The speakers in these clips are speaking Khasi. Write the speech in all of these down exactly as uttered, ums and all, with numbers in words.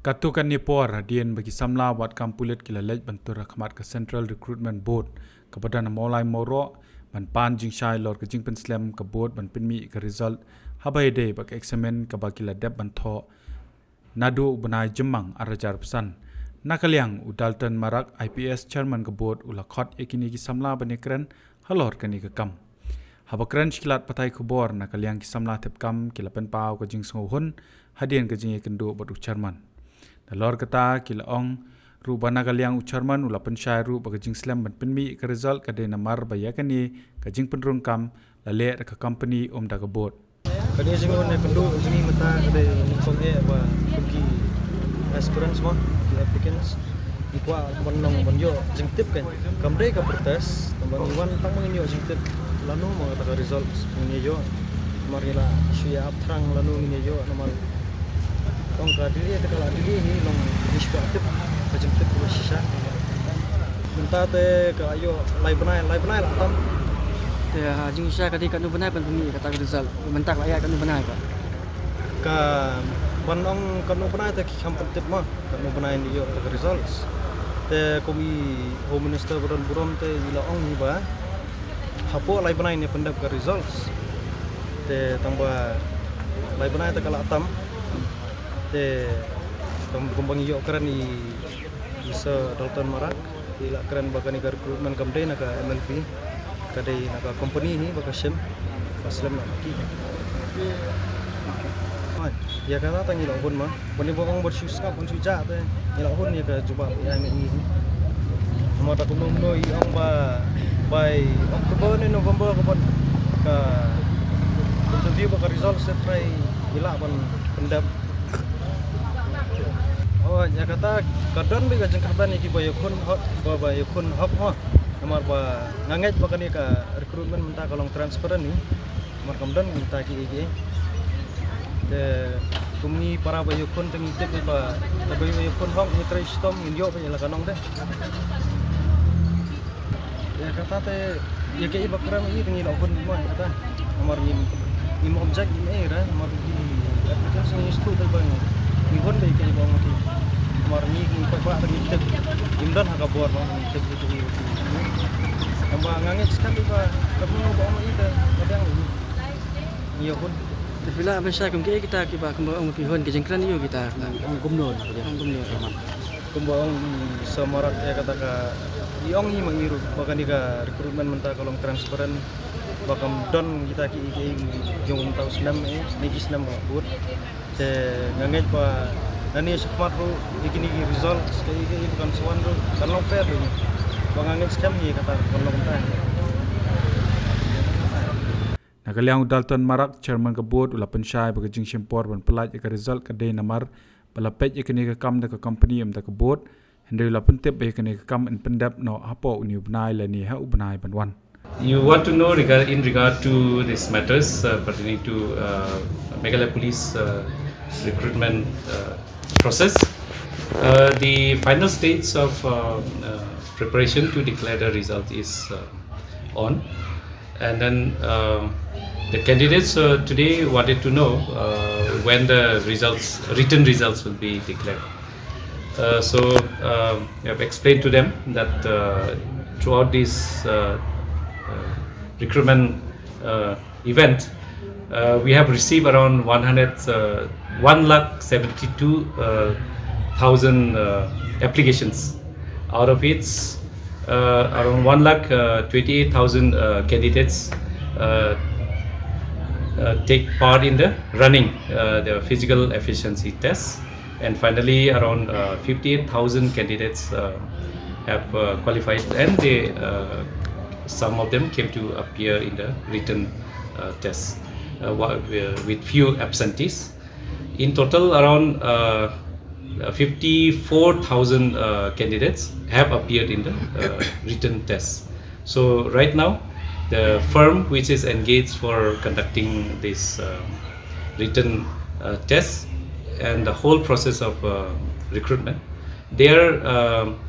Katto katne por hadien ba ki samla wad kam pulit ki la leit ban tur ha khmat ka Central Recruitment Board kaba don ha Mawlai Mawroh ban pan jingshai halor ka jingpynslem ka board ban pynmih ka result haba ïadei bad ka eksamin kaba ki la dep ban thoh naduh u bnai Jymmang ar hajar arphew san. Na ka liang u Dalton Marak, I P S, Chairman ka board, u la khot ïa kine ki samla ban ïakren halor kane ka kam. Haba kren sha ki lad pathai khubor, na ka liang ki samla thep kam ki la pynpaw ka jingsngewhun hadien ka jingïakynduh bad u Chairman. Nalor kata ki la ong ruh ba na ka liang u Chairman u la pynshai ruh ba ka jingslem ban pynmih ka result ka dei namar ba ïa kane ka jingpynrung kam la leh da ka company, ym da ka board. Ka dei jingwan ïakynduh jong ngi mynta ka dei nyngkong eh ba kum ki aspirants mo, ki applicants, ngi kwah ban long ban ïoh jingtip kan. Kam dei ka protest, tang ba ngi wan tang ba ngin ïoh jingtip lano mo kata ka result ngin ïoh. Namar ngi la shu ïa ap thrang lano ngin ïoh namar tang ka delay te ka la delay hi long ngi shu ïa tip ka jingtip ka shisha. Mynta te ka ïoh lai bnai, lai bnai la tam. Te ha jingshisha ka dei katno bnai ban pynmih kata ka result? Mynta ka la ïaid katno bnai ka? Ka ban ong katno bnai te ki kham pyntip ma, katno bnai ngi ïoh kata ka results. Te kum i Home Minister ba don burom te i la ong hi ba hapoh lai bnai ngi pyndep ka results. Te tang ba lai bnai te ka la tam. Te kum, kum ba ngi ïoh kren i i Sir Dalton Marak, i la kren ba kane ka recruitment kam dei na ka M L P, ka dei na ka company hi ba ka shim, ba slem na ki. Oi, ïa kata tang ngi la hun ma, ban ïa ba ong ba shu sngap, ban shu jah te, ngi la hun ïa ka jubab ïa ngi hi. Namar ta kumno kumno i ong ba, by October ne November ka ban ka interview ba ka result set try i la ban pyndep. Oh, ïa kata ka don beit ka jingkyrmen ïa ki ba ïakhun hok, ba, ba ïakhun hok mo. Namar ba nga ngeit ba kane ka recruitment mynta ka long transparent hi. Namar kam don mynta ki, ki. Te kum ngi para ba ïakhun te ngi tip ba, te ba ïakhun hok ngi trei shitom ngin ïoh ba ïa la ka nong de. Ïa kata te, ïa kaei ba kren i te ngi la hun mo ïa kata. Namar ngim, ngim object ngim ei re, namar ki applicants ngi shu te ba ngi hun ba ïa kaei ba ong ki. Namar ngi ngi paidbah te ngi tip, ngim don ha ka bor ba ngi tip ïa kaei ba ki. Namar nga ngeit skhem ba ka bun ba ong i te ka biang ngi. Ngi hun. Te phi lah ban shai kum kiei kita kiba kumba ong phi hun ki jingkren ïa kita. Ong kumno. Ong kumno. Kumba ong i Sir Marak ïa kata ka i ong hi ma i ruh ba kane ka recruitment mynta ka long transparent ba kam don kita ki, ki, ki ïong mynta u snem eh, ne ki snem ba bud. Te nga ngeit ba nane shakhmat ruh ïa kine ki results ka i, ka i ba kan sa wan ruh kan long fair ruh. Ba nga ngeit skhem hi kata kan long kumta. Na ka liang u Dalton Marak, Chairman ka board, u la pynshai ba ka jingshim por ban pyllait ïa ka result ka dei namar ba la peit ïa kane ka kam da ka company ym da ka board. Hynrei u la pyntip ba ïa kane ka kam yn pyndep noh hapoh une u bnai lane ha u bnai ban wan. You want to know regard, in regard to these matters, uh, pertaining to, uh, Meghalaya Police, uh, recruitment, uh, process. Uh, the final stage of, uh, uh, preparation to declare the result is, uh, on. And then, uh, the candidates, uh, today wanted to know, uh, when the results, written results will be declared. Uh, so, uh, I've explained to them that, uh, throughout this, uh, uh, recruitment, uh, event, uh, we have received around one hundred, uh, one lakh seventy-two, uh, thousand, uh, applications, out of which, uh, around one lakh, uh, twenty-eight thousand, uh, candidates, uh, uh, take part in the running, uh, the physical efficiency test. And finally, around, uh, fifty-eight thousand candidates, uh, have, uh, qualified, and they, uh, some of them came to appear in the written, uh, test, uh, wa-, uh, with few absentees. In total, around, uh, uh, fifty-four thousand, uh, candidates have appeared in the, uh, written test. So right now, the firm which is engaged for conducting this, uh, written, uh, test and the whole process of, uh, recruitment, they are, um,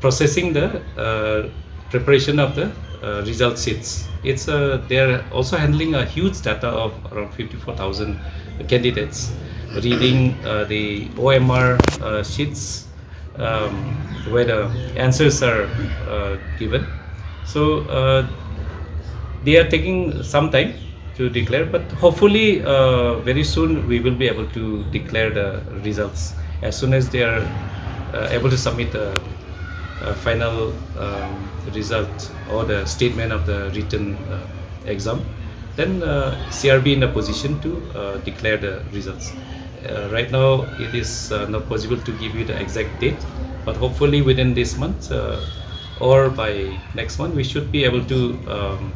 processing the, uh, preparation of the, uh, result sheets. It's, uh, they are also handling a huge data of around fifty-four thousand candidates. reading uh, the O M R uh, sheets um, where the answers are uh, given. So uh, they are taking some time to declare, but hopefully uh, very soon we will be able to declare the results as soon as they are uh, able to submit a, a final um, result or the statement of the written uh, exam. Then uh, C R B in a position to uh, declare the results. Uh, right now, it is uh, not possible to give you the exact date, but hopefully within this month uh, or by next month, we should be able to um,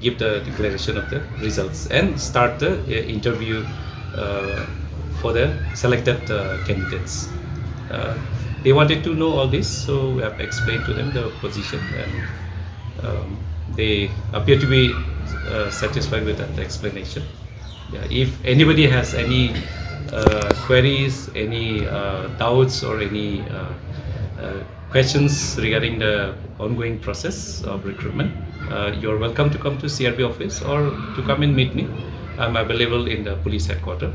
give the declaration of the results and start the uh, interview uh, for the selected uh, candidates. Uh, they wanted to know all this, so we have explained to them the position, and um, they appear to be uh, satisfied with that explanation. Yeah, if anybody has any uh, queries, any uh, doubts, or any uh, uh, questions regarding the ongoing process of recruitment, uh, you're welcome to come to C R B office or to come and meet me. I'm available in the police headquarters,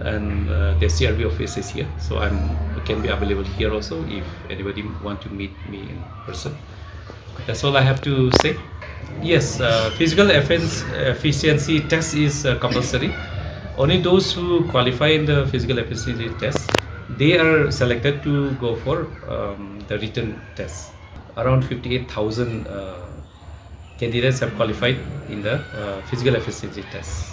and uh, the C R B office is here, so I'm can be available here also if anybody want to meet me in person. That's all I have to say. Yes, uh, physical offense efficiency test is uh, compulsory. Only those who qualify in the physical efficiency test, they are selected to go for um, the written test. Around fifty-eight thousand uh, candidates have qualified in the uh, physical efficiency test.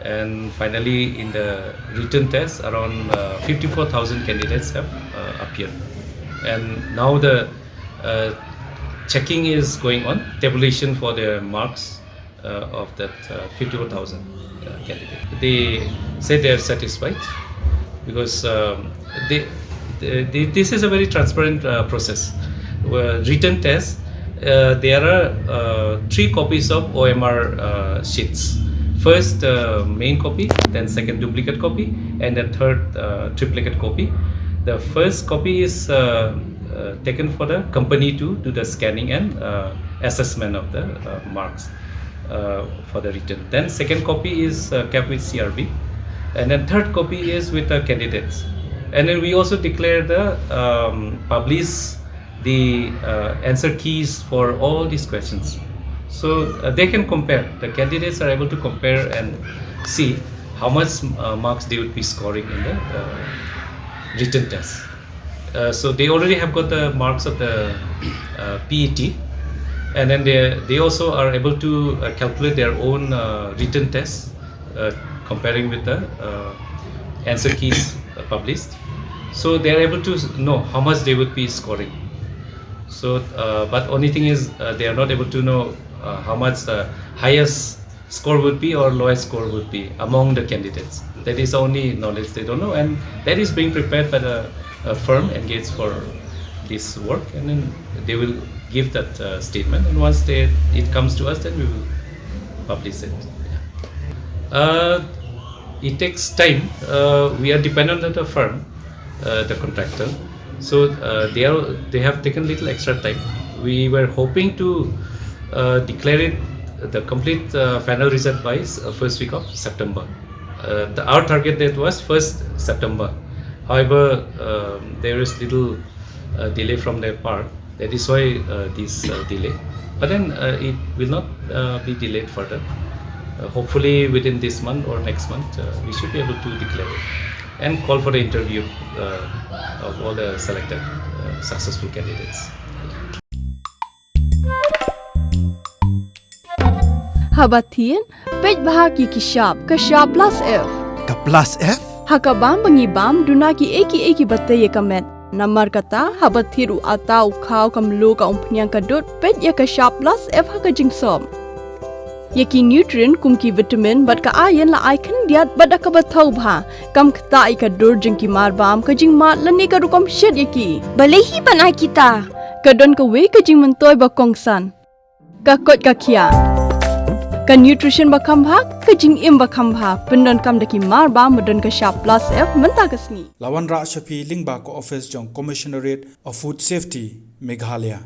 And finally, in the written test, around uh, fifty-four thousand candidates have uh, appeared. And now the uh, checking is going on, tabulation for the marks uh, of that uh, fifty-four thousand uh, candidates. They say they are satisfied because um, they, they, they, this is a very transparent uh, process. Where written test, uh, there are uh, three copies of O M R uh, sheets. First uh, main copy, then second duplicate copy, and then third uh, triplicate copy. The first copy is uh, uh, taken for the company to do the scanning and uh, assessment of the uh, marks uh, for the written. Then second copy is uh, kept with C R B, and then third copy is with the candidates. And then we also declare the um, publish the uh, answer keys for all these questions. So uh, they can compare. The candidates are able to compare and see how much uh, marks they would be scoring in the uh, written test. Uh, so they already have got the marks of the uh, P E T, and then they they also are able to uh, calculate their own uh, written test, uh, comparing with the uh, answer keys uh, published. So they are able to s- know how much they would be scoring. So, uh, but only thing is uh, they are not able to know uh, how much the highest score would be or lowest score would be among the candidates. That is the only knowledge they don't know, and that is being prepared by the uh, firm engaged for this work, and then they will give that uh, statement. And once they it comes to us, then we will publish it. Uh, it takes time. Uh, we are dependent on the firm, uh, the contractor. So uh, they are they have taken little extra time. We were hoping to uh, declare it the complete uh, final result by s- uh, first week of September. Uh, the, our target date was first September. However, um, there is little uh, delay from their part. That is why uh, this uh, delay. But then uh, it will not uh, be delayed further. Uh, hopefully, within this month or next month, uh, we should be able to declare it and call for the interview uh, of all the selected uh, successful candidates. Haba thied, peit bha ki ki shap, ka shap plus F. Ka plus F? Ha ka bam ba ngi bam, duna ki ei ki ei ki ba tei ïa ka met. Namar kata, haba thied u ata, u khaw, ka mluh, ka umphniang, ka dud, peit ïa ka shap plus F ha ka jingsop. Ïa ki nutrient kum ki vitamin bad ka iron la ai khyndiat bad da kaba thaw bha. Kam ktah ïa ka dur jong ki mar bam, ka jingmad lane ka rukom shet ïa ki. Balei hi ban ai kita? Ka don kawei ka jingmyntoi ba kongsan. Ka koit ka khiah. Ka nutrition ba kham bha, ka jingim ba kham bha. Pyndonkam da ki mar bam ba don ka shap plus F mynta ka sngi. La wanrah sha phi lyngba ka office jong Commissionerate of Food Safety, Meghalaya.